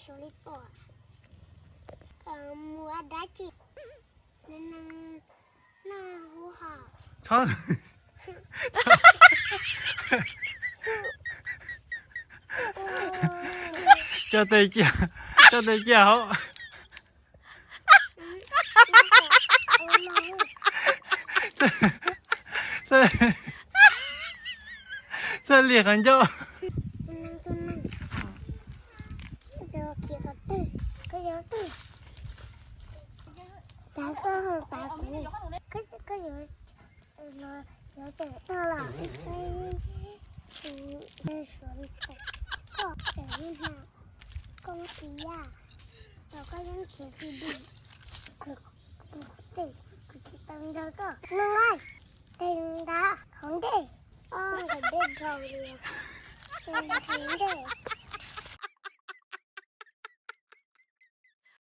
Tus li pom. Mus ua dab tsi? Noj hub ho. Txhob, coj tes cia, coj tes cia hauv. Txhob, txhob liam qhov ncauj. Koj yuav tseem tag los, suav li koj tseem li hna, koj muab tsis yaj, koj yeej khiav tsis dim, kuv tej kuv tsis tau nrog koj mloog lawm. Tej ntawd hauv ntej, ob nkawm dej dhau li, hauv ntej.